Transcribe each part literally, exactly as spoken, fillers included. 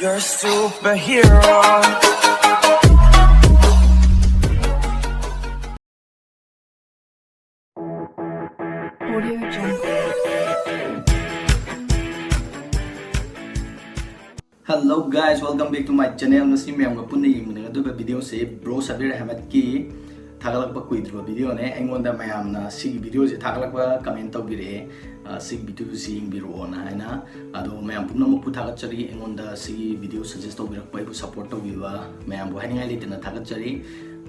You're a superhero. Hello guys, welcome back to my channel. ꯉꯁꯤ ꯃꯌꯥꯝꯒ ꯄꯨꯟꯅ ꯌꯦꯡꯃꯤꯟꯅꯒꯗꯧꯔꯤꯕ videoꯁꯦ Bro Sabir Ahmedꯀꯤ ꯊꯥꯒꯠꯂꯛꯄ ꯀꯨꯏꯗ꯭ꯔꯤꯕ videoꯅꯦ꯫ ꯑꯩꯉꯣꯟꯗ ꯃꯌꯥꯝꯅ ꯁꯤꯒꯤ videoꯁꯦ ꯊꯥꯒꯠꯂꯛꯄ comment ꯇꯧꯕꯤꯔꯛꯑꯦ, ꯑ, ꯁꯤꯒꯤ videoꯁꯤ ꯌꯦꯡꯕꯤꯔꯛꯑꯣꯅ ꯍꯥꯏꯅ꯫ ꯑꯗꯣ ꯃꯌꯥꯝ ꯄꯨꯝꯅꯃꯛꯄꯨ ꯊꯥꯒꯠꯆꯔꯤ꯫ ꯑꯩꯉꯣꯟꯗ ꯁꯤꯒꯤ video suggest ꯇꯧꯕꯤꯔꯛꯄ, ꯑꯩꯕꯨ support ꯇꯧꯕꯤꯕ ꯃꯌꯥꯝꯕꯨ ꯍꯥꯏꯅꯤꯡꯉꯥꯏ ꯂꯩꯇꯅ ꯊꯥꯒꯠꯆꯔꯤ꯫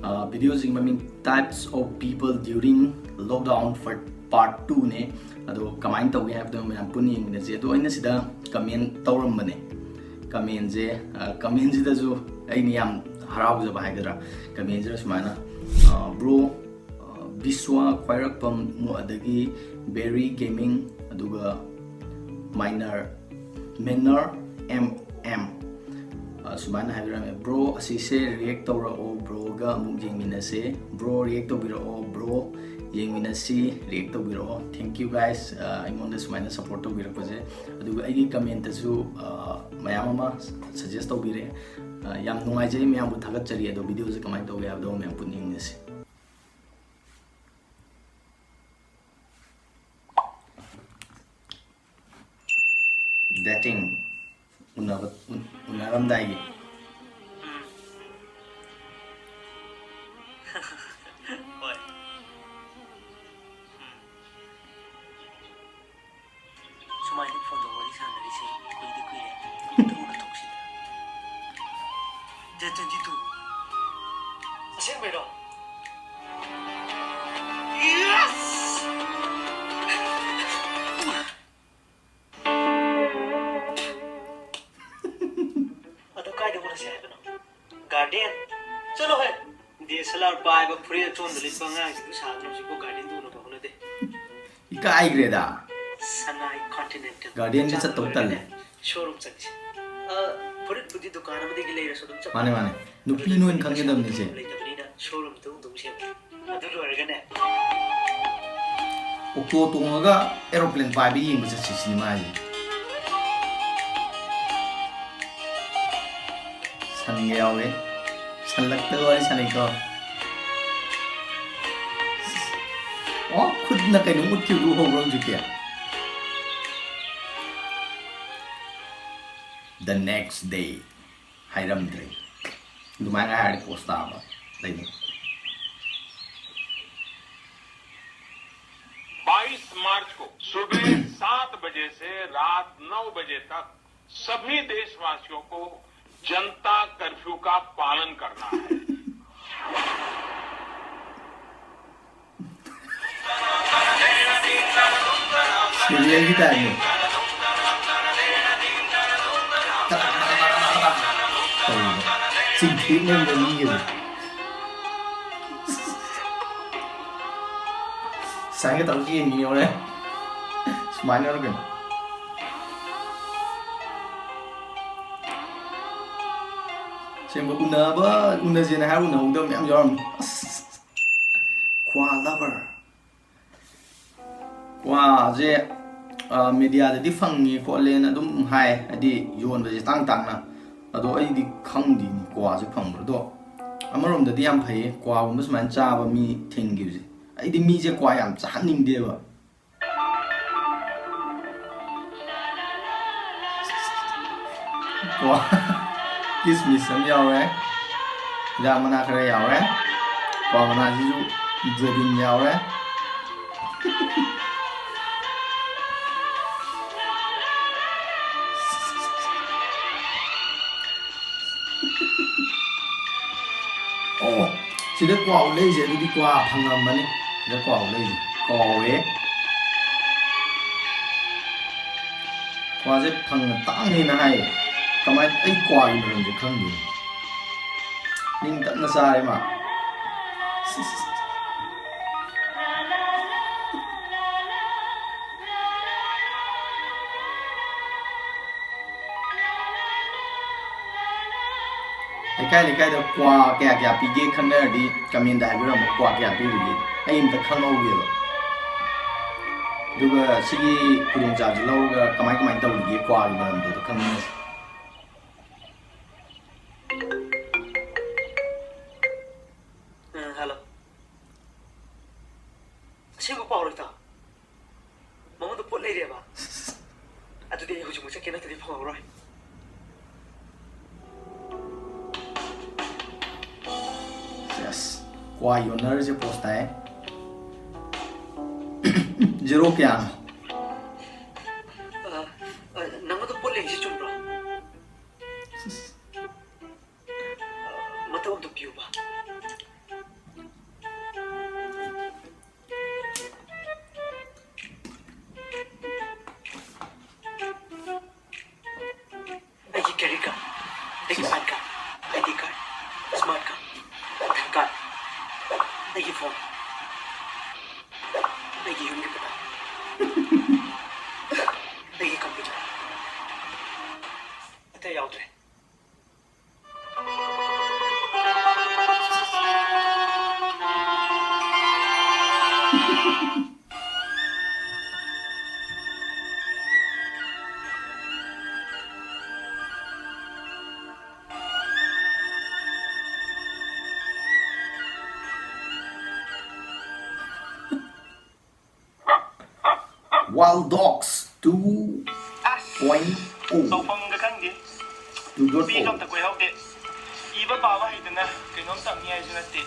ꯑ, videoꯁꯤꯒꯤ ꯃꯃꯤꯡ Types of People During Lockdown for Part Twoꯅꯦ꯫ ꯑꯗꯣ ꯀꯃꯥꯏꯅ ꯇꯧꯒꯦ ꯍꯥꯏꯕꯗꯣ ꯃꯌꯥꯝ ꯄꯨꯟꯅ ꯌꯦꯡꯃꯤꯟꯅꯁꯦ꯫ ꯑꯗꯣ ꯑꯩꯅ ꯁꯤꯗ comment ꯇꯧꯔꯝꯕꯅꯦ꯫ Commentꯁꯦ, ꯑ, commentꯁꯤꯗꯁꯨ ꯑꯩꯅ ꯌꯥꯝ ꯍꯔꯥꯎꯖꯕ ꯍꯥꯏꯒꯗ꯭ꯔꯥ, commentꯁꯤꯗ ꯁꯨꯃꯥꯏꯅ, ꯑ, Bro, ꯑ, ꯕꯤꯁ꯭ꯋꯥ ꯈ꯭ꯋꯥꯏꯔꯥꯛꯄꯝ, ꯃꯨ-, ꯑꯗꯒꯤ Berry Gaming, ꯑꯗꯨꯒ Miner, Manner M M, ꯑ, ꯁꯨꯃꯥꯏꯅ ꯍꯥꯏꯕꯤꯔꯝꯃꯦ: "Bro, ꯑꯁꯤꯁꯦ react ꯇꯧꯔꯛꯑꯣ, broꯒ ꯑꯃꯨꯛ ꯌꯦꯡꯃꯤꯟꯅꯁꯦ꯫ Bro, react ꯇꯧꯕꯤꯔꯛꯑꯣ, bro, ꯌꯦꯡꯃꯤꯟꯅꯁꯤ, react ꯇꯧꯕꯤꯔꯛꯑꯣ꯫" Thank you guys, ꯑ, ꯑꯩꯉꯣꯟꯗ ꯁꯨꯃꯥꯏꯅ support ꯇꯧꯕꯤꯔꯛꯄꯁꯦ꯫ ꯑꯗꯨꯒ ꯑꯩꯒꯤ commentꯇꯁꯨ, ꯑ, ꯃꯌꯥꯝ ꯑꯃ suggest ꯇꯧꯕꯤꯔꯛꯑꯦ꯫ ꯑ, ꯌꯥꯝ ꯅꯨꯡꯉꯥꯏꯖꯩ, ꯃꯌꯥꯝꯕꯨ ꯊꯥꯒꯠꯆꯔꯤ꯫ ꯑꯗꯣ videoꯁꯦ ꯀꯃꯥꯏꯅ ꯇꯧꯒꯦ ꯍꯥꯏꯕꯗꯣ ꯃꯌꯥꯝ ꯄꯨꯟꯅ ꯌꯦꯡꯃꯤꯟꯅꯁꯤ꯫ Dating, ꯎꯅꯕ, ꯎꯟ-, ꯎꯅꯔꯝꯗꯥꯏꯒꯤ꯫ ꯎꯝ꯫ ꯍꯣꯏ꯫ ꯎꯝ꯫ ꯁꯨꯃꯥꯏꯅ phoneꯗ ꯋꯥꯔꯤ ꯁꯥꯟꯅꯔꯤꯁꯦ ꯀꯨꯏꯗꯤ ꯀꯨꯏꯔꯦ꯫ ꯑꯝꯇ ꯎꯅꯊꯣꯛꯁꯤꯗꯅ꯫ Date twenty two꯫ ꯑꯁꯦꯡꯕꯩꯔꯣ? Yes! ꯑꯗꯣ ꯀꯥꯏꯗ ꯎꯅꯁꯦ ꯍꯥꯏꯕꯅꯣ? Garden? ꯆꯠꯂꯣꯍꯦ! D S L R ꯄꯥꯏꯕ, ꯐꯨꯔꯤꯠ ꯑꯆꯣꯟꯕ ꯂꯤꯠꯄ ꯑꯉꯥꯡꯁꯤꯡꯗꯨ ꯁꯥꯗꯅ ꯍꯧꯖꯤꯛꯄꯨ Gardenꯗ ꯎꯅꯕ ꯍꯧꯅꯗꯦ꯫ ꯏꯀꯥꯏꯈ꯭ꯔꯦꯗ꯫ ꯁꯉꯥꯏ Continental Gardenꯗꯤ ꯆꯠꯇꯧ ꯇꯜꯂꯦ꯫ Showroom ꯆꯠꯁꯤ꯫ ꯑ, ꯐꯨꯔꯤꯠꯄꯨꯗꯤ ꯗꯨꯀꯥꯟ ꯑꯃꯗꯒꯤ ꯂꯩꯔꯁꯨ ꯑꯗꯨꯝ ꯆꯞ ꯃꯥꯅꯦ, ꯃꯥꯟꯅꯩ꯫ ꯃꯥꯅꯦ꯫ ꯅꯨꯄꯤ ꯑꯗꯨꯗ ꯅꯣꯏꯅ ꯄꯩꯁꯥ ꯈꯪꯒꯗꯕꯅꯤ ꯏꯆꯦ꯫ ꯂꯩꯇꯕꯅꯤꯅ showroomꯗ ꯎꯗꯧꯁꯦ꯫ ꯑꯗꯨ ꯂꯣꯏꯔꯒꯅꯦ꯫ Auto ꯇꯣꯡꯉꯒ aeroplane ꯄꯥꯏꯕ ꯌꯦꯡꯕ ꯆꯠꯁꯤ ꯁꯤꯅꯦꯃꯥ ꯍꯥꯏꯁꯦ꯫ ꯁꯟꯒ ꯌꯥꯎꯋꯦ꯫ ꯁꯜꯂꯛꯇꯒ ꯋꯥꯔꯤ ꯁꯥꯟꯅꯩꯀꯣ꯫ ꯑꯣ, ꯈꯨꯠꯅ ꯀꯩꯅꯣꯝ ꯃꯨꯠꯈꯤꯕꯗꯨ ꯎꯍꯧꯕ꯭ꯔꯣ ꯍꯧꯖꯤꯛꯀꯤ? The next day ꯍꯥꯏꯔꯝꯗ꯭ꯔꯦ꯫ ꯑꯗꯨꯃꯥꯏꯅ ꯍꯥꯏꯔꯗꯤ ꯄꯣꯁ ꯇꯥꯕ ꯂꯩꯕꯅꯤ꯫ बाईस मार्च को सुबह सात बजे से रात नौ बजे तक सभी देशवासियों को जनता कर्फ्यू का पालन करना है। ꯁꯤꯔꯤꯌꯦꯜꯒꯤ ꯇꯥꯏꯞꯅꯦ꯫ ꯇꯧꯔꯤꯕ꯫ ꯆꯤꯡꯊꯦꯛꯅꯔꯤꯕ ꯃꯤꯒꯁꯦ꯫ ꯁꯨꯃꯥꯏꯅ ꯇꯧꯔꯒ ꯌꯦꯡꯉꯤ ꯍꯣꯔꯦꯟ꯫ ꯁꯨꯃꯥꯏꯅ ꯇꯧꯔꯒ꯫ ꯑꯁꯦꯡꯕ ꯎꯅꯕ, ꯎꯅꯁꯦꯅ ꯍꯥꯏꯔ ꯎꯅꯍꯧꯗꯕ ꯃꯌꯥꯝ ꯌꯥꯎꯔꯝꯃꯤ꯫ ꯑꯁ, ꯀ꯭ꯋꯥ lover꯫ ꯀ꯭ꯋꯥꯁꯦ, ꯑ, ꯃꯦꯗꯤꯌꯥꯗꯗꯤ ꯐꯪꯉꯦ ꯈꯣꯠꯂꯦꯅ ꯑꯗꯨꯝ ꯍꯥꯏ, ꯍꯥꯏꯗꯤ ꯌꯣꯟꯕꯁꯦ ꯇꯥꯡ ꯇꯥꯡꯅ꯫ ꯑꯗꯣ ꯑꯩꯗꯤ ꯈꯪꯗꯦꯅꯦ ꯀ꯭ꯋꯥꯁꯦ ꯐꯪꯕ꯭ꯔꯥ꯫ ꯑꯗꯣ ꯑꯃꯔꯣꯝꯗꯗꯤ ꯌꯥꯝ ꯐꯩꯌꯦ ꯀ꯭ꯋꯥꯒꯨꯝꯕ ꯁꯨꯃꯥꯏꯅ ꯆꯥꯕ ꯃꯤ ꯊꯤꯡꯈꯤꯕꯁꯦ꯫ ꯑꯩꯗꯤ ꯃꯤꯁꯦ ꯀ꯭ꯋꯥ ꯌꯥꯝ ꯆꯥꯍꯟꯅꯤꯡꯗꯦꯕ꯫ ꯀꯣ, ꯀꯤꯁꯃꯤꯁ ꯑꯃ ꯌꯥꯎꯔꯦ, ꯍꯤꯗꯥꯛ ꯃꯅꯥ ꯈꯔ ꯌꯥꯎꯔꯦ, ꯀ꯭ꯋꯥ ꯃꯅꯥꯁꯤꯁꯨ ꯖꯣꯕꯤꯟ ꯌꯥꯎꯔꯦ꯫ ꯑꯣ, ꯁꯤꯗ ꯀ꯭ꯋꯥ ꯎꯠꯂꯛꯏꯁꯦ ꯑꯗꯨꯗꯤ ꯀ꯭ꯋꯥ ꯐꯪꯉꯝꯃꯅꯤ꯫ ꯁꯤꯗ ꯀ꯭ꯋꯥ ꯎꯠꯂꯛꯏꯁꯦ ꯀꯥꯎꯔꯦ꯫ ꯀ꯭ꯋꯥꯁꯦ ꯐꯪꯅ ꯇꯥꯡꯉꯦꯅ ꯍꯥꯏꯌꯦ꯫ ꯀꯃꯥꯏꯅ, ꯑꯩ ꯀ꯭ꯋꯥꯒꯤ ꯃꯔꯝꯁꯦ ꯈꯪꯗꯦ꯫ ꯅꯤꯡꯇꯝꯅ ꯆꯥꯔꯦ ꯃꯥ꯫ ꯂꯩꯀꯥꯏ ꯂꯩꯀꯥꯏꯗ ꯀ꯭ꯋꯥ ꯀꯌꯥ ꯀꯌꯥ ꯄꯤꯒꯦ ꯈꯪꯅꯔꯗꯤ comment ꯍꯥꯏꯕꯤꯔꯝꯃꯣ, ꯀ꯭ꯋꯥ ꯀꯌꯥ ꯄꯤꯔꯤꯒꯦ, ꯑꯩ ꯑꯝꯇ ꯈꯪꯍꯧꯒꯦꯕ꯫ ꯑꯗꯨꯒ ꯁꯤꯒꯤ ꯈꯨꯗꯣꯡꯆꯥꯕꯁꯤ ꯂꯧꯔꯒ ꯀꯃꯥꯏ ꯀꯃꯥꯏꯅ ꯇꯧꯔꯤꯒꯦ ꯀ꯭ꯋꯥꯒꯤ ꯃꯔꯝꯗꯣ ꯑꯗꯨ ꯈꯪꯃꯤꯟꯅꯁꯤ꯫ ꯀ꯭ꯋꯥ ꯌꯣꯟꯅꯔꯤꯁꯦ ꯄꯣꯁ ꯇꯥꯏ꯫ ꯖꯦꯔꯣ ꯀꯌꯥꯅꯣ? ꯑ, ꯑ, ꯅꯪ ꯑꯗꯨ ꯄꯣꯠ ꯂꯩꯔꯤꯁꯤ ꯆꯨꯝꯕ꯭ꯔꯣ? ꯃꯇꯧ ꯑꯝꯇ ꯄꯤꯌꯨꯕ꯫ ꯑꯩꯒꯤ credit card, ꯑꯩꯒꯤ pan card, ID card, smart card, Aadhaar card, ꯑꯩꯒꯤ phone, ꯑꯩꯒꯤ ꯌꯨꯝꯒꯤ ꯄꯇꯥ, ꯑꯩꯒꯤ computer, ꯑꯇꯩ ꯌꯥꯎꯗ꯭ꯔꯦ꯫ Wild Dogs ꯑꯁ, two point oh. ꯇꯧꯐꯝꯒ ꯈꯪꯗꯦ꯫ ꯅꯨꯄꯤꯁꯨ ꯑꯝꯇ ꯀꯣꯏꯍꯧꯗꯦ꯫ ꯏꯕ ꯄꯥꯕ ꯍꯩꯗꯅ ꯀꯩꯅꯣꯝ ꯇꯝꯅꯤ ꯍꯥꯏꯁꯨ ꯅꯠꯇꯦ꯫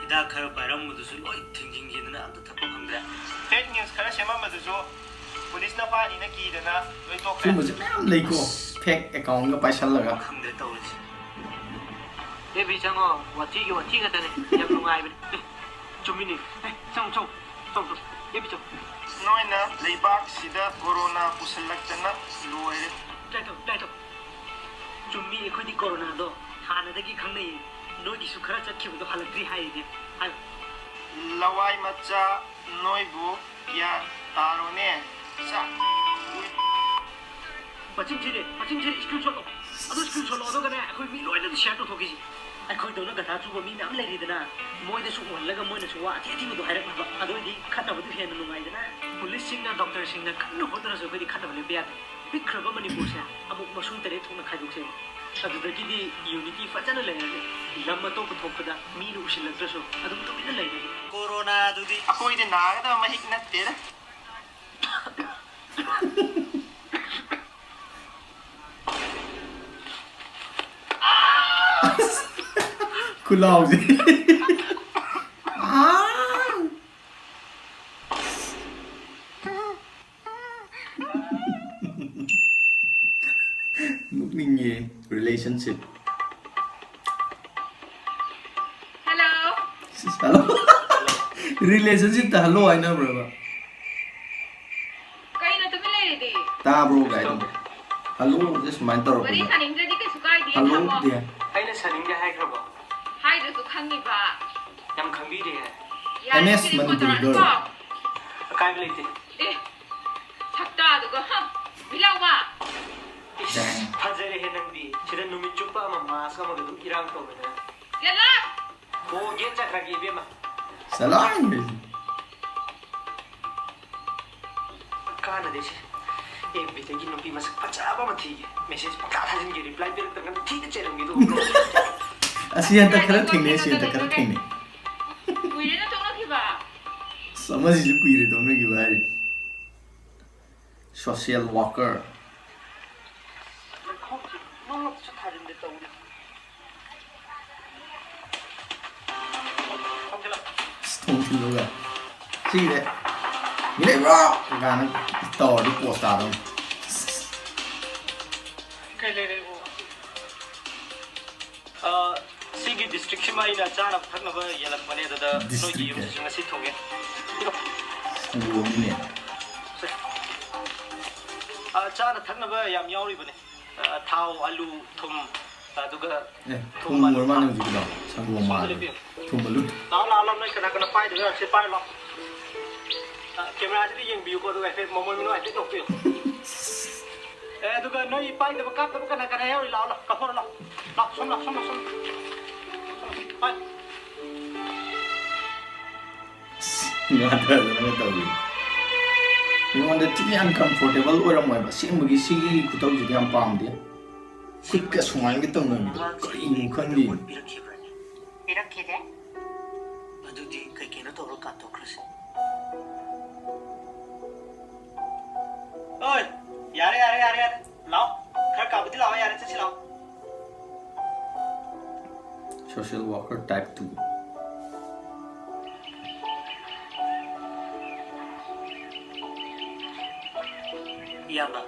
ꯍꯤꯗꯥꯛ ꯈꯔ ꯄꯥꯏꯔꯝꯕꯗꯨꯁꯨ ꯂꯣꯏ ꯊꯤꯡꯖꯤꯟꯈꯤꯗꯅ ꯑꯝꯇ ꯊꯛꯄ ꯐꯪꯗ꯭ꯔꯦ꯫ Fake news ꯈꯔ ꯁꯦꯝꯃꯝꯕꯗꯨꯁꯨ ꯄꯨꯂꯤꯁꯅ ꯐꯥꯅꯤꯅ ꯀꯤꯗꯅ ꯂꯣꯏ ꯇꯣꯛꯈ꯭ꯔꯦ꯫ ꯁꯤꯒꯨꯝꯕꯁꯦ ꯃꯌꯥꯝ ꯂꯩꯀꯣ, fake accountꯒ ꯄꯥꯏꯁꯜꯂꯒ꯫ ꯈꯪꯗ꯭ꯔꯦ ꯇꯧꯔꯤꯁꯦ꯫ ꯑꯦꯐ ꯕꯤ ꯆꯪꯉꯣ, ꯋꯥꯊꯤꯒꯤ ꯋꯥꯊꯤ ꯉꯥꯛꯇꯅꯦ, ꯌꯥꯝ ꯅꯨꯡꯉꯥꯏꯕꯅꯦ꯫ ꯑꯦ, ꯆꯨꯝꯃꯤꯅꯦ꯫ ꯑꯦ, ꯆꯪꯉꯣ, ꯆꯪꯉꯣ, ꯆꯪꯉꯣ, ꯆꯪꯉꯣ꯫ ꯑꯦꯐ ꯕꯤ ꯆꯪꯉꯣ꯫ ꯅꯣꯏꯅ ꯂꯩꯕꯥꯛꯁꯤꯗ ꯀꯣꯔꯣꯅꯥ ꯄꯨꯁꯜꯂꯛꯇꯅ ꯂꯣꯏꯔꯦ꯫ ꯇꯥꯏ ꯇꯧ, ꯇꯥꯏ ꯇꯧ꯫ ꯆꯨꯝꯃꯤ, ꯑꯩꯈꯣꯏꯗꯤ ꯀꯣꯔꯣꯅꯥꯗꯣ ꯍꯥꯟꯅꯗꯒꯤ ꯈꯪꯅꯩꯌꯦ꯫ ꯅꯣꯏꯒꯤꯁꯨ ꯈꯔ ꯆꯠꯈꯤꯕꯗꯣ ꯍꯜꯂꯛꯇ꯭ꯔꯤ ꯍꯥꯏꯔꯤꯅꯦ꯫ ꯍꯥꯏꯌꯣ꯫ ꯂꯋꯥꯏ ꯃꯆꯥ ꯅꯣꯏꯕꯨ ꯒ꯭ꯌꯥꯟ ꯇꯥꯔꯣꯅꯦ꯫ ꯁꯥ꯫ ꯃꯆꯤꯟ ꯊꯤꯔꯦ, ꯃꯆꯤꯟ ꯊꯤꯔꯦ, screenshot ꯂꯧ꯫ ꯑꯗꯨ screenshot ꯂꯧ, ꯑꯗꯨꯒꯅꯦ, ꯑꯩꯈꯣꯏ ꯃꯤ ꯂꯣꯏꯅ share ꯇꯧꯊꯣꯛꯈꯤꯁꯤ꯫ ꯑꯩꯈꯣꯏꯗꯧꯅ ꯒꯙꯥ ꯆꯨꯕ ꯃꯤ ꯃꯌꯥꯝ ꯂꯩꯔꯤꯗꯅ, ꯃꯣꯏꯗꯁꯨ ꯎꯍꯜꯂꯒ ꯃꯣꯏꯅꯁꯨ ꯋꯥ ꯑꯊꯤ ꯑꯊꯤꯕꯗꯣ ꯍꯥꯏꯔꯛꯅꯕ꯫ ꯑꯗꯨ ꯑꯣꯏꯗꯤ ꯈꯠꯅꯕꯗꯨ ꯍꯦꯟꯅ ꯅꯨꯡꯉꯥꯏꯗꯅ꯫ ꯄꯨꯂꯤꯁꯁꯤꯡꯅ, ꯗꯣꯛꯇꯔꯁꯤꯡꯅ ꯀꯟꯅ ꯍꯣꯠꯅꯔꯁꯨ ꯑꯩꯈꯣꯏꯗꯤ ꯈꯠꯅꯕ ꯂꯦꯞꯄ ꯌꯥꯗꯦ꯫ ꯄꯤꯛꯈ꯭ꯔꯕ ꯃꯅꯤꯄꯨꯔꯁꯦ ꯑꯃꯨꯛ ꯃꯁꯨꯡ ꯇꯔꯦꯠ ꯊꯣꯛꯅ ꯈꯥꯏꯗꯣꯛꯁꯦꯕ꯫ ꯑꯗꯨꯗꯒꯤꯗꯤ unity ꯐꯖꯅ ꯂꯩꯔꯅꯤ꯫ ꯂꯝ ꯑꯇꯣꯞꯄ ꯊꯣꯛꯄꯗ ꯃꯤꯅ ꯎꯁꯤꯜꯂꯛꯇ꯭ꯔꯁꯨ ꯑꯗꯨꯝ ꯇꯨꯃꯤꯟꯅ ꯂꯩꯔꯅꯤ꯫ ꯀꯣꯔꯣꯅꯥꯗꯨꯗꯤ ꯑꯩꯈꯣꯏꯗ ꯅꯥꯒꯗꯕ ꯃꯍꯤꯛ ꯅꯠꯇꯦꯗ꯫ ꯈꯨꯂꯥꯎꯁꯦ꯫ Relationship. Hello. Hello. Relationship ꯇ hello ꯍꯥꯏꯅꯕ꯭ꯔꯕ? ꯀꯩꯅꯣ ꯇꯨꯃꯤꯟ ꯂꯩꯔꯤꯗꯤ? ꯇꯥꯕ꯭ꯔꯣ ꯒꯥꯏꯗꯣ? Hello ꯁꯦ ꯁꯨꯃꯥꯏꯅ ꯋꯥꯔꯤ ꯇꯧꯔꯛꯄꯁꯦ꯫ ꯁꯥꯅꯤꯡꯗ꯭ꯔꯗꯤ ꯀꯩꯁꯨ ꯀꯥꯏꯗꯦ, hello ꯊꯝꯃꯣ꯫ ꯗꯦ꯫ ꯑꯩꯅ ꯁꯥꯅꯤꯡꯗꯦ ꯍꯥꯏꯈ꯭ꯔꯕꯣ? ꯍꯥꯏꯗ꯭ꯔꯁꯨ ꯈꯪꯉꯤꯕ꯫ ꯌꯥꯝ ꯈꯪꯕꯤꯔꯦ꯫ ꯌꯥꯔꯦ, ꯑꯦꯝ ꯑꯦꯁ ꯁꯤꯗꯤ ꯐꯣꯟ ꯃꯅꯤꯄꯨꯔꯤ ꯇꯧꯔꯛꯑꯅꯨꯀꯣ꯫ ꯒꯔꯜ꯫ ꯑꯀꯥꯏꯕ ꯂꯩꯇꯦ꯫ ꯑꯦ, ꯁꯛꯇꯥꯗꯨꯒ, ꯍ, ꯃꯤꯂꯥꯎꯕ꯫ ꯏꯁ, ꯖꯦꯡ꯫ ꯐꯖꯔꯦꯍꯦ ꯅꯪꯗꯤ꯫ ꯁꯤꯗ ꯅꯨꯃꯤꯠ ꯆꯨꯞꯄ ꯑꯃ mask ꯑꯃꯒ ꯑꯗꯨꯝ ꯏꯔꯥꯡ ꯇꯧꯗꯅ꯫ ꯌꯥꯂꯥ! ꯍꯣꯡꯒꯦ ꯆꯠꯈ꯭ꯔꯒꯦ ꯏꯕꯦꯝꯃ꯫ ꯆꯠꯂꯣ꯫ ꯀꯥꯟꯅꯗꯦ ꯁꯤ꯫ ꯑꯦꯐ ꯕꯤꯗꯒꯤ ꯅꯨꯄꯤ ꯃꯁꯛ ꯐꯖꯕ ꯑꯃ ꯊꯤꯒꯦ꯫ Message ꯄꯪꯊꯥ ꯊꯥꯖꯤꯟꯒꯦ, reply ꯄꯤꯔꯛꯇ꯭ꯔꯒꯅ ꯊꯤꯅ ꯆꯩꯔꯝꯒꯦ ꯑꯗꯨꯒ꯫ ꯑꯁꯤ ꯍꯟꯗꯛ ꯈꯔ ꯊꯦꯡꯅꯩ, ꯑꯁꯤ ꯍꯟꯗꯛ ꯈꯔ ꯊꯦꯡꯅꯩ꯫ ꯀꯨꯏꯔꯦꯅ ꯇꯣꯛꯅꯈꯤꯕ꯫ ꯑꯁ, ꯑꯃꯁꯤꯁꯨ ꯀꯨꯏꯔꯦ ꯇꯣꯛꯅꯈꯤꯕ ꯍꯥꯏꯔꯤ꯫ Social worker꯫ ꯑꯁ, ꯊꯣꯡ ꯊꯤꯜꯂꯨꯒ꯫ ꯁꯤꯗ꯫ "ꯃꯤ ꯂꯩꯕ꯭ꯔꯣ?" ꯀꯥꯏꯅ ꯇꯧꯔꯗꯤ post ꯇꯥꯗꯧꯅꯤ꯫ ꯀꯩ ꯂꯩꯔꯦ ꯏꯕꯨꯡꯉꯣ? ꯑ, ꯁꯤꯒꯤ districtꯁꯤꯃ ꯑꯩꯅ ꯆꯥꯅꯕ ꯊꯛꯅꯕ ꯌꯦꯜꯂꯛꯄꯅꯦ, ꯑꯗꯨꯗ ꯅꯣꯏꯒꯤ district ꯌꯨꯝꯁꯤꯁꯨ ꯉꯁꯤ ꯊꯨꯡꯉꯦ꯫ ꯁꯪꯒꯣꯝꯅꯤꯅꯦ꯫ ꯑ, ꯆꯥꯅ ꯊꯛꯅꯕ ꯌꯥꯝ ꯌꯥꯎꯔꯤꯕꯅꯦ꯫ ꯑ, ꯊꯥꯎ, ꯑꯂꯨ, ꯊꯨꯝ, ꯑꯗꯨꯒ ꯑꯦ, ꯊꯨꯝ ꯊꯨꯝ ꯑꯣꯏꯔ ꯃꯥꯜꯂꯦ ꯍꯧꯖꯤꯛꯀꯤꯗꯣ꯫ ꯁꯪꯒꯣꯝ ꯁꯣꯝꯗ ꯃꯥꯜꯂꯦ꯫ ꯂꯦꯞꯄꯤꯌꯨ꯫ ꯊꯨꯝ ꯑꯂꯨ꯫ ꯂꯥꯛꯑꯣ, ꯂꯥꯛꯑꯣ, ꯂꯥꯛꯑꯣ, ꯅꯣꯏ ꯀꯅꯥ ꯀꯅꯥ ꯄꯥꯏꯗꯣꯏꯅꯣ? ꯁꯤ ꯄꯥꯏꯔꯣ, ꯂꯥꯛꯑꯣ꯫ ꯑ, cameraꯁꯤꯗ ꯌꯦꯡꯕꯤꯌꯨꯀꯣ, ꯑꯗꯨꯒ ꯍꯥꯏꯐꯦꯠ ꯃꯃꯣꯏ ꯃꯅꯨꯡ ꯍꯥꯏꯐꯦꯠ ꯅꯣꯛꯄꯤꯌꯨ꯫ ꯑꯦ, ꯑꯗꯨꯒ ꯅꯣꯏ ꯄꯥꯏꯗꯕ ꯀꯥꯞꯇꯕ ꯀꯅꯥ ꯀꯅꯥ ꯌꯥꯎꯔꯤ? ꯂꯥꯛꯑꯣ, ꯂꯥꯛꯑꯣ, ꯀꯥꯞꯊꯣꯔꯛꯑꯣ, ꯂꯥꯛꯑꯣ꯫ ꯂꯥꯛꯑꯣ, ꯁꯣꯝ ꯂꯥꯛꯑꯣ, ꯁꯣꯝ ꯂꯥꯛꯑꯣ, ꯁꯣꯝ ꯂꯥꯛꯑꯣ꯫ ꯄꯥꯏ꯫ ꯉꯥꯊꯗꯅꯒ ꯇꯧꯔꯤ꯫ ꯑꯩꯉꯣꯟꯗ ꯊꯤꯅ uncomfortable ꯑꯣꯏꯔꯝꯃꯣꯏꯕ꯫ ꯑꯁꯦꯡꯕꯒꯤ ꯁꯤꯒꯤ ꯈꯨꯇꯧꯁꯤꯗꯤ ꯌꯥꯝ ꯄꯥꯝꯗꯦ꯫ ꯈꯨꯠꯀ ꯁꯨꯃꯥꯏꯅꯒ ꯇꯧꯅꯕꯤꯗꯣ ꯀꯔꯤꯅꯣ ꯈꯪꯗꯦ꯫ ꯄꯤꯔꯛꯈꯤꯕ꯭ꯔꯅꯦ? ꯄꯤꯔꯛꯈꯤꯗꯦ꯫ ꯑꯗꯨꯗꯤ ꯀꯩ ꯀꯩꯅꯣ ꯇꯧꯔ ꯀꯥꯟꯊꯣꯛꯈ꯭ꯔꯁꯤ꯫ ꯑꯣꯏ, ꯌꯥꯔꯦ, ꯌꯥꯔꯦ, ꯌꯥꯔꯦ, ꯌꯥꯔꯦ꯫ ꯂꯥꯛꯑꯣ꯫ ꯈꯔ ꯀꯥꯕꯗꯤ ꯂꯥꯛꯑꯣ, ꯌꯥꯔꯦ, ꯆꯠꯁꯤ ꯂꯥꯛꯑꯣ꯫ Social worker type two꯫ ꯏꯌꯥꯝꯕ,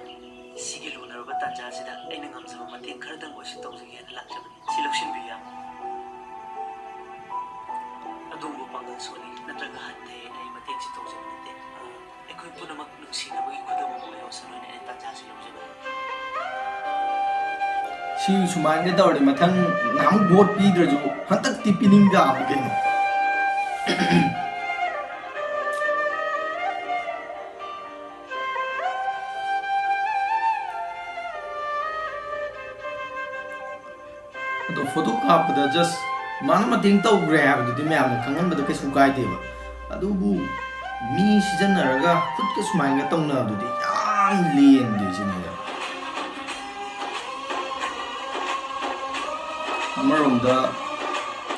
ꯁꯤꯒꯤ ꯂꯨꯅꯔꯕ ꯇꯥꯟꯖꯥꯁꯤꯗ ꯑꯩꯅ ꯉꯝꯖꯕ ꯃꯇꯦꯡ ꯈꯔꯗꯪ ꯑꯣꯏꯁꯨ ꯇꯧꯖꯒꯦꯅ ꯂꯥꯛꯆꯕꯅꯤ꯫ ꯁꯤ ꯂꯧꯁꯤꯟꯕꯤꯌꯨ ꯌꯥꯝ꯫ ꯑꯗꯣꯝꯕꯨ ꯄꯥꯡꯒꯜ ꯁꯣꯜꯂꯤ ꯅꯠꯇ꯭ꯔꯒ ꯍꯟꯊꯩ ꯍꯥꯏꯅ ꯑꯩ ꯃꯇꯦꯡꯁꯤ ꯇꯧꯖꯕ ꯅꯠꯇꯦ꯫ ꯑꯩꯈꯣꯏ ꯄꯨꯝꯅꯃꯛ ꯅꯨꯡꯁꯤꯅꯕꯒꯤ ꯈꯨꯗꯝ ꯑꯃ ꯑꯣꯏꯍꯧꯁꯅꯨ ꯍꯥꯏꯅ ꯑꯩ ꯇꯥꯟꯖꯥꯁꯤ ꯂꯧꯖꯕꯅꯤ꯫ ꯁꯤ ꯁꯨꯃꯥꯏꯅ ꯇꯧꯔꯗꯤ ꯃꯊꯪ ꯅꯍꯥꯟꯃꯨꯛ ꯚꯣꯠ ꯄꯤꯗ꯭ꯔꯁꯨ ꯍꯟꯗꯛꯇꯤ ꯄꯤꯅꯤꯡ ꯇꯥꯕꯅꯤ ꯀꯩꯅꯣ꯫ ꯑꯗꯣ ꯐꯣꯇꯣ ꯀꯥꯞꯄꯗ just ꯃꯥꯅ ꯃꯇꯦꯡ ꯇꯧꯈ꯭ꯔꯦ ꯍꯥꯏꯕꯗꯨꯗꯤ ꯃꯌꯥꯝꯅ ꯈꯪꯍꯟꯕꯗ ꯀꯩꯁꯨ ꯀꯥꯏꯗꯦꯕ꯫ ꯑꯗꯨꯕꯨ ꯃꯤ ꯁꯤꯖꯤꯟꯅꯔꯒ ꯈꯨꯠꯀ ꯁꯨꯃꯥꯏꯅꯒ ꯇꯧꯅꯕꯗꯨꯗꯤ ꯌꯥꯝ ꯂꯦꯝꯗꯦ ꯁꯤꯅꯦꯕ꯫ ꯑꯃꯔꯣꯝꯗ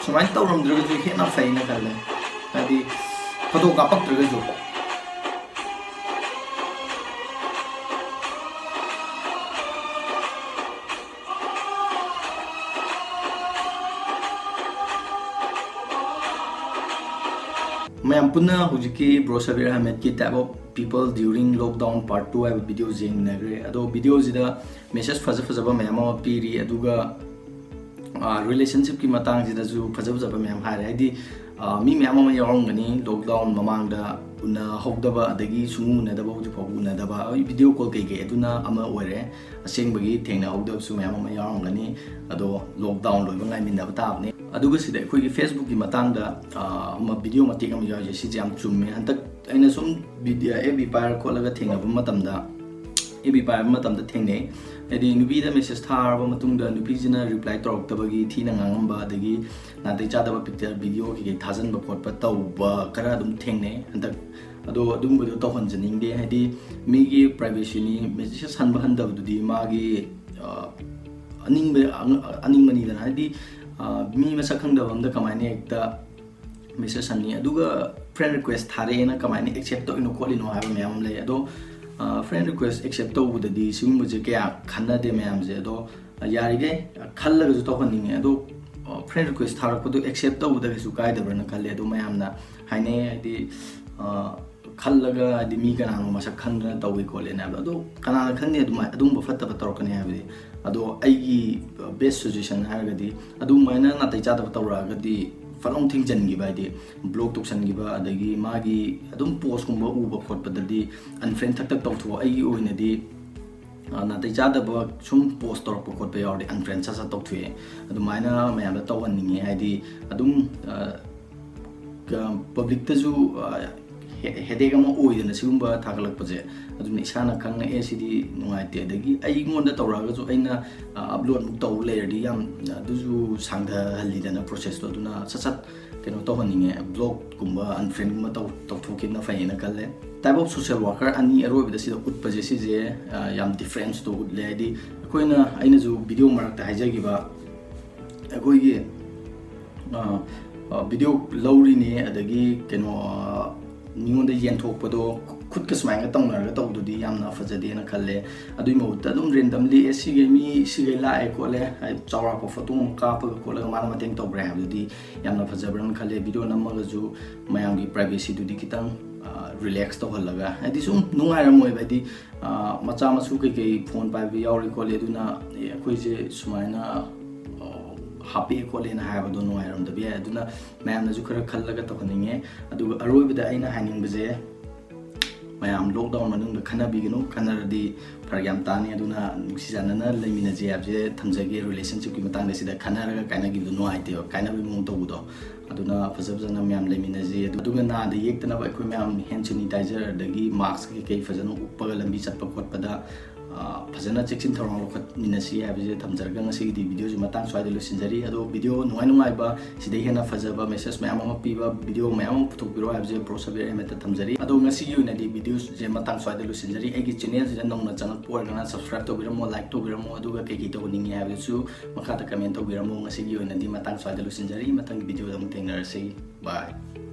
ꯁꯨꯃꯥꯏꯅ ꯇꯧꯔꯝꯗ꯭ꯔꯒꯁꯨ ꯍꯦꯟꯅ ꯐꯩꯅ ꯈꯜꯂꯦ, ꯍꯥꯏꯗꯤ ꯐꯣꯇꯣ ꯀꯥꯞꯄꯛꯇ꯭ꯔꯒꯁꯨ꯫ ꯃꯌꯥꯝ ꯄꯨꯟꯅ ꯍꯧꯖꯤꯛꯀꯤ bro Sabir ꯑꯍꯃꯦꯗꯀꯤ Type of People During Lockdown Part Two ꯍꯥꯏꯕ ꯚꯤꯗꯤꯑꯣꯁꯤ ꯌꯦꯡꯃꯤꯟꯅꯈ꯭ꯔꯦ꯫ ꯑꯗꯣ ꯚꯤꯗꯤꯑꯣꯁꯤꯗ ꯃꯦꯁꯦꯖ ꯐꯖ ꯐꯖꯕ ꯃꯌꯥꯝ ꯑꯃ ꯄꯤꯔꯤ, ꯑꯗꯨꯒ ꯔꯤꯂꯦꯁꯟꯁꯤꯞꯀꯤ ꯃꯇꯥꯡꯁꯤꯗꯁꯨ ꯐꯖ ꯐꯖꯕ ꯃꯌꯥꯝ ꯍꯥꯏꯔꯦ꯫ ꯍꯥꯏꯗꯤ, ꯑ, ꯃꯤ ꯃꯌꯥꯝ ꯑꯃ ꯌꯥꯎꯔꯝꯒꯅꯤ ꯂꯣꯛꯗꯥꯎꯟ ꯃꯃꯥꯡꯗ ꯎꯅꯍꯧꯗꯕ, ꯑꯗꯒꯤ ꯁꯨꯡꯎ ꯎꯅꯗꯕ, ꯍꯧꯖꯤꯛ ꯐꯥꯎꯕ ꯎꯅꯗꯕ, ꯍꯣꯏ, ꯚꯤꯗꯤꯑꯣ ꯀꯣꯜ ꯀꯩꯀꯩ ꯑꯗꯨꯅ ꯑꯃ ꯑꯣꯏꯔꯦ꯫ ꯑꯁꯦꯡꯕꯒꯤ ꯊꯦꯡꯅꯍꯧꯗꯕꯁꯨ ꯃꯌꯥꯝ ꯑꯃ ꯌꯥꯎꯔꯝꯒꯅꯤ꯫ ꯑꯗꯣ ꯂꯣꯛꯗꯥꯎꯟ ꯂꯣꯏꯕ ꯉꯥꯏꯃꯤꯟꯅꯕ ꯇꯥꯕꯅꯤ꯫ ꯑꯗꯨꯒ ꯁꯤꯗ ꯑꯩꯈꯣꯏꯒꯤ ꯐꯦꯁꯕꯨꯛꯀꯤ ꯃꯇꯥꯡꯗ, ꯑ, ꯑꯃ ꯚꯤꯗꯤꯑꯣ ꯃꯇꯦꯛ ꯑꯃ ꯌꯥꯎꯔꯤꯁꯦ, ꯁꯤꯁꯦ ꯌꯥꯝ ꯆꯨꯝꯃꯦ꯫ ꯍꯟꯗꯛ ꯑꯩꯅ ꯁꯨꯝ ꯚꯤꯗꯤꯑꯣ, ꯑꯦꯐ ꯕꯤ ꯄꯥꯏꯔ ꯈꯣꯠꯂꯒ ꯊꯦꯡꯅꯕ ꯃꯇꯝꯗ, ꯑꯦꯐ ꯕꯤ ꯄꯥꯏꯕ ꯃꯇꯝꯗ ꯊꯦꯡꯅꯩ꯫ ꯍꯥꯏꯗꯤ ꯅꯨꯄꯤꯗ ꯃꯦꯁꯦꯖ ꯊꯥꯔꯕ ꯃꯇꯨꯡꯗ ꯅꯨꯄꯤꯁꯤꯅ ꯔꯤꯄ꯭ꯂꯥꯏ ꯇꯧꯔꯛꯇꯕꯒꯤ ꯊꯤꯅ ꯉꯥꯡꯉꯝꯕ, ꯑꯗꯒꯤ ꯅꯥꯇꯩ ꯆꯥꯗꯕ ꯄꯤꯛꯆꯔ, ꯚꯤꯗꯤꯑꯣ ꯀꯩꯀꯩ ꯊꯥꯖꯤꯟꯕ ꯈꯣꯠꯄ ꯇꯧꯕ ꯈꯔ ꯑꯗꯨꯝ ꯊꯦꯡꯅꯩ ꯍꯟꯗꯛ꯫ ꯑꯗꯣ ꯑꯗꯨꯝꯕꯗꯣ ꯇꯧꯍꯟꯖꯅꯤꯡꯗꯦ꯫ ꯍꯥꯏꯗꯤ ꯃꯤꯒꯤ ꯄ꯭ꯔꯥꯏꯚꯦꯁꯤꯅꯤ, ꯃꯦꯁꯦꯖ ꯍꯟꯕ ꯍꯟꯗꯕꯗꯨꯗꯤ ꯃꯥꯒꯤ, ꯑ, ꯑꯅꯤꯡꯕ, ꯑꯅꯤꯡꯕꯅꯤꯗꯅ꯫ ꯍꯥꯏꯗꯤ, ꯑ, ꯃꯤ ꯃꯁꯛ ꯈꯪꯗꯕ ꯑꯝꯗ ꯀꯃꯥꯏꯅ ꯍꯦꯛꯇ ꯃꯦꯁꯦꯖ ꯍꯟꯅꯤ, ꯑꯗꯨꯒ ꯐ꯭ꯔꯦꯟ ꯔꯤꯀ꯭ꯋꯦꯁ ꯊꯥꯔꯛꯑꯦꯅ ꯀꯃꯥꯏꯅ ꯑꯦꯛꯁꯦꯞ ꯇꯧꯔꯤꯅꯣ ꯈꯣꯠꯂꯤꯅꯣ ꯍꯥꯏꯕ ꯃꯌꯥꯝ ꯑꯃ ꯂꯩ꯫ ꯑꯗꯣ, ꯑ, ꯐ꯭ꯔꯦꯟ ꯔꯤꯀ꯭ꯋꯦꯁ ꯑꯦꯛꯁꯦꯞ ꯇꯧꯕꯗꯗꯤ ꯁꯤꯒꯨꯝꯕꯁꯦ ꯀꯌꯥ ꯈꯟꯅꯗꯦ ꯃꯌꯥꯝꯁꯦ꯫ ꯑꯗꯣ, ꯑ, ꯌꯥꯔꯤꯈꯩ ꯈꯜꯂꯒꯁꯨ ꯇꯧꯍꯟꯅꯤꯡꯉꯦ꯫ ꯑꯗꯣ, ꯑ, ꯐ꯭ꯔꯦꯟ ꯔꯤꯀ꯭ꯋꯦꯁ ꯊꯥꯔꯛꯄꯗꯣ ꯑꯦꯛꯁꯦꯞ ꯇꯧꯕꯗ ꯀꯩꯁꯨ ꯀꯥꯏꯗꯕ꯭ꯔꯅ ꯈꯜꯂꯦ꯫ ꯑꯗꯣ ꯃꯌꯥꯝꯅ ꯍꯥꯏꯅꯩ, ꯍꯥꯏꯗꯤ, ꯑ, ꯈꯜꯂꯒ, ꯍꯥꯏꯗꯤ, ꯃꯤ ꯀꯅꯥꯅꯣ ꯃꯁꯛ ꯈꯪꯗꯅ ꯇꯧꯏ ꯈꯣꯠꯂꯦꯅ ꯍꯥꯏꯕꯗꯣ꯫ ꯑꯗꯣ ꯀꯅꯥꯅ ꯈꯪꯅꯤ ꯑꯗꯨꯃꯥꯏ-, ꯑꯗꯨꯒꯨꯝꯕ ꯐꯠꯇꯕ ꯇꯧꯔꯛꯀꯅꯤ ꯍꯥꯏꯕꯗꯤ? ꯑꯗꯣ ꯑꯩꯒꯤ best suggestion ꯍꯥꯏꯔꯒꯗꯤ, ꯑꯗꯨꯃꯥꯏꯅ ꯅꯥꯇꯩ ꯆꯥꯗꯕ ꯇꯧꯔꯛꯑꯒꯗꯤ ꯐꯠ ꯂꯥꯎ ꯊꯤꯡꯖꯤꯟꯈꯤꯕ, ꯍꯥꯏꯗꯤ block ꯇꯧꯁꯟꯈꯤꯕ, ꯑꯗꯒꯤ ꯃꯥꯒꯤ ꯑꯗꯨꯝ postꯀꯨꯝꯕ ꯎꯕ ꯈꯣꯠꯄꯗꯗꯤ unfriend ꯊꯛ ꯊꯛ ꯇꯧꯊꯣꯛꯑꯣ꯫ ꯑꯩꯒꯤ ꯑꯣꯏꯅꯗꯤ, ꯑ, ꯅꯥꯇꯩ ꯆꯥꯗꯕ ꯁꯨꯝ post ꯇꯧꯔꯛꯄ ꯈꯣꯠꯄ ꯌꯥꯎꯔꯗꯤ unfriend ꯁꯠ ꯁꯠ ꯇꯧꯊꯣꯛꯑꯦ꯫ ꯑꯗꯨꯃꯥꯏꯅ ꯃꯌꯥꯝꯗ ꯇꯧꯍꯟꯅꯤꯡꯉꯦ, ꯍꯥꯏꯗꯤ ꯑꯗꯨꯝ, ꯑ, ꯀ-, publicꯇꯁꯨ, ꯑ, ꯍꯦ-, headache ꯑꯃ ꯑꯣꯏꯗꯅ ꯁꯤꯒꯨꯝꯕ ꯊꯥꯒꯠꯂꯛꯄꯁꯦ꯫ ꯑꯗꯨꯅ ꯏꯁꯥꯅ ꯈꯪꯅ, "ꯑꯦ, ꯁꯤꯗꯤ ꯅꯨꯡꯉꯥꯏꯇꯦ", ꯑꯗꯒꯤ ꯑꯩꯉꯣꯟꯗ ꯇꯧꯔꯛꯑꯒꯁꯨ ꯑꯩꯅ, ꯑ, upload ꯑꯃꯨꯛ ꯇꯧ ꯂꯩꯔꯗꯤ ꯌꯥꯝ, ꯑꯗꯨꯁꯨ ꯁꯥꯡꯊꯍꯜꯂꯤꯗꯅ processꯇꯣ꯫ ꯑꯗꯨꯅ ꯁꯠ ꯁꯠ ꯀꯩꯅꯣ ꯇꯧꯍꯟꯅꯤꯡꯉꯦ, blockꯀꯨꯝꯕ unfriendꯀꯨꯝꯕ ꯇꯧ-, ꯇꯧꯊꯣꯛꯈꯤꯕꯅ ꯐꯩꯌꯦꯅ ꯈꯜꯂꯦ꯫ Type of social worker ꯑꯅꯤ ꯑꯔꯣꯏꯕꯗ ꯁꯤꯗ ꯎꯠꯄꯁꯦ, ꯁꯤꯁꯦ, ꯑ, ꯌꯥꯝ differenceꯇꯣ ꯎꯠꯂꯦ꯫ ꯍꯥꯏꯗꯤ ꯑꯩꯈꯣꯏꯅ, ꯑꯩꯅꯁꯨ video ꯃꯔꯛꯇ ꯍꯥꯏꯖꯈꯤꯕ, ꯑꯩꯈꯣꯏꯒꯤ, ꯑ, ꯑ, video ꯂꯧꯔꯤꯅꯦ, ꯑꯗꯒꯤ ꯀꯩꯅꯣ, ꯑ, ꯃꯤꯉꯣꯟꯗ ꯌꯦꯟꯊꯣꯛꯄꯗꯣ, ꯈꯨꯠꯀ ꯁꯨꯃꯥꯏꯅ ꯇꯧꯅꯔꯒ ꯇꯧꯕꯗꯨꯗꯤ ꯌꯥꯝꯅ ꯐꯖꯗꯦꯅ ꯈꯜꯂꯦ꯫ ꯑꯗꯨꯒꯤ ꯃꯍꯨꯠꯇ ꯑꯗꯨꯝ randomly, "ꯑꯦ, ꯁꯤꯒꯩ ꯃꯤ ꯁꯤꯒꯩ ꯂꯥꯛꯑꯦ ꯈꯣꯠꯂꯦ", ꯍꯥꯏꯗꯤ ꯆꯥꯎꯔꯥꯛꯄ photo ꯑꯃ ꯀꯥꯞꯄꯒ ꯈꯣꯠꯂꯒ ꯃꯥꯅ ꯃꯇꯦꯡ ꯇꯧꯈ꯭ꯔꯦ ꯍꯥꯏꯕꯗꯨꯗꯤ ꯌꯥꯝꯅ ꯐꯖꯕ꯭ꯔꯅ ꯈꯜꯂꯦ꯫ Video ꯅꯝꯃꯒꯁꯨ ꯃꯌꯥꯝꯒꯤ privacyꯗꯨꯗꯤ ꯈꯤꯇꯪ, ꯑ, relax ꯇꯧꯍꯜꯂꯒ, ꯍꯥꯏꯗꯤ ꯁꯨꯝ ꯅꯨꯡꯉꯥꯏꯔꯝꯃꯣꯏꯕ, ꯍꯥꯏꯗꯤ, ꯑ, ꯃꯆꯥ ꯃꯁꯨ ꯀꯩꯀꯩ phone ꯄꯥꯏꯕ ꯌꯥꯎꯔꯤ ꯈꯣꯠꯂꯤ, ꯑꯗꯨꯅ, "ꯑꯦ, ꯑꯩꯈꯣꯏꯁꯦ ꯁꯨꯃꯥꯏꯅ, ꯑ, ꯍꯥꯞꯄꯛꯑꯦ ꯈꯣꯠꯂꯦꯅ" ꯍꯥꯏꯕꯗꯣ ꯅꯨꯡꯉꯥꯏꯔꯝꯗꯕ ꯌꯥꯏ꯫ ꯑꯗꯨꯅ ꯃꯌꯥꯝꯅꯁꯨ ꯈꯔ ꯈꯜꯂꯒ ꯇꯧꯍꯟꯅꯤꯡꯉꯦ꯫ ꯑꯗꯨꯒ ꯑꯔꯣꯏꯕꯗ ꯑꯩꯅ ꯍꯥꯏꯅꯤꯡꯕꯁꯦ, ꯃꯌꯥꯝ lockdown ꯃꯅꯨꯡꯗ ꯈꯟꯅꯕꯤꯒꯅꯨ, ꯈꯟꯅꯔꯗꯤ ꯐꯔꯛ ꯌꯥꯝ ꯇꯥꯅꯤ꯫ ꯑꯗꯨꯅ ꯅꯨꯡꯁꯤ ꯆꯥꯟꯅꯅ ꯂꯩꯃꯤꯟꯅꯁꯤ ꯍꯥꯏꯕꯁꯦ ꯊꯝꯖꯒꯦ꯫ Relationshipꯀꯤ ꯃꯇꯥꯡꯗ ꯁꯤꯗ ꯈꯟꯅꯔꯒ ꯀꯥꯏꯅꯈꯤꯕꯗꯣ ꯅꯨꯡꯉꯥꯏꯇꯦꯕ, ꯀꯥꯏꯅꯕꯒꯤ ꯃꯑꯣꯡ ꯇꯧꯕꯗꯣ꯫ ꯑꯗꯨꯅ ꯐꯖ ꯐꯖꯅ ꯃꯌꯥꯝ ꯂꯩꯃꯤꯟꯅꯁꯤ꯫ ꯑꯗꯨꯒ ꯅꯥꯗ ꯌꯦꯛꯇꯅꯕ ꯑꯩꯈꯣꯏ ꯃꯌꯥꯝ hand sanitizer ꯑꯗꯒꯤ mask ꯀꯩꯀꯩ ꯐꯖꯅ ꯎꯞꯄꯒ ꯂꯝꯕꯤ ꯆꯠꯄ ꯈꯣꯠꯄꯗ, ꯑ, ꯐꯖꯅ ꯆꯦꯛꯁꯤꯟ ꯊꯧꯔꯥꯡ ꯂꯧꯈꯠꯃꯤꯟꯅꯁꯤ ꯍꯥꯏꯕꯁꯦ ꯊꯝꯖꯔꯒ ꯉꯁꯤꯒꯤꯗꯤ videoꯁꯤ ꯃꯇꯥꯡ ꯁ꯭ꯋꯥꯏꯗ ꯂꯣꯏꯁꯤꯟꯖꯔꯤ꯫ ꯑꯗꯣ video ꯅꯨꯡꯉꯥꯏ ꯅꯨꯡꯉꯥꯏꯕ, ꯁꯤꯗꯩ ꯍꯦꯟꯅ ꯐꯖꯕ message ꯃꯌꯥꯝ ꯑꯃ ꯄꯤꯕ video ꯃꯌꯥꯝ ꯑꯃ ꯄꯨꯊꯣꯛꯄꯤꯔꯣ ꯍꯥꯏꯕꯁꯦ bro ꯁꯕꯤꯔ ꯑꯍꯃꯦꯗꯇ ꯊꯝꯖꯔꯤ꯫ ꯑꯗꯣ ꯉꯁꯤꯒꯤ ꯑꯣꯏꯅꯗꯤ videoꯁꯦ ꯃꯇꯥꯡ ꯁ꯭ꯋꯥꯏꯗ ꯂꯣꯏꯁꯤꯟꯖꯔꯤ꯫ ꯑꯩꯒꯤ channelꯁꯤꯗ ꯅꯧꯅ ꯆꯪꯉꯛꯄ ꯑꯣꯏꯔꯒꯅ subscribe ꯇꯧꯕꯤꯔꯝꯃꯣ, like ꯇꯧꯕꯤꯔꯝꯃꯣ, ꯑꯗꯨꯒ ꯀꯩꯀꯩ ꯇꯧꯍꯟꯅꯤꯡꯉꯤ ꯍꯥꯏꯕꯗꯨꯁꯨ ꯃꯈꯥꯗ comment ꯇꯧꯕꯤꯔꯝꯃꯣ꯫ ꯉꯁꯤꯒꯤ ꯑꯣꯏꯅꯗꯤ ꯃꯇꯥꯡ ꯁ꯭ꯋꯥꯏꯗ ꯂꯣꯏꯁꯤꯟꯖꯔꯤ꯫ ꯃꯊꯪꯒꯤ videoꯗ ꯑꯃꯨꯛ ꯊꯦꯡꯅꯔꯁꯤ꯫ Bye꯫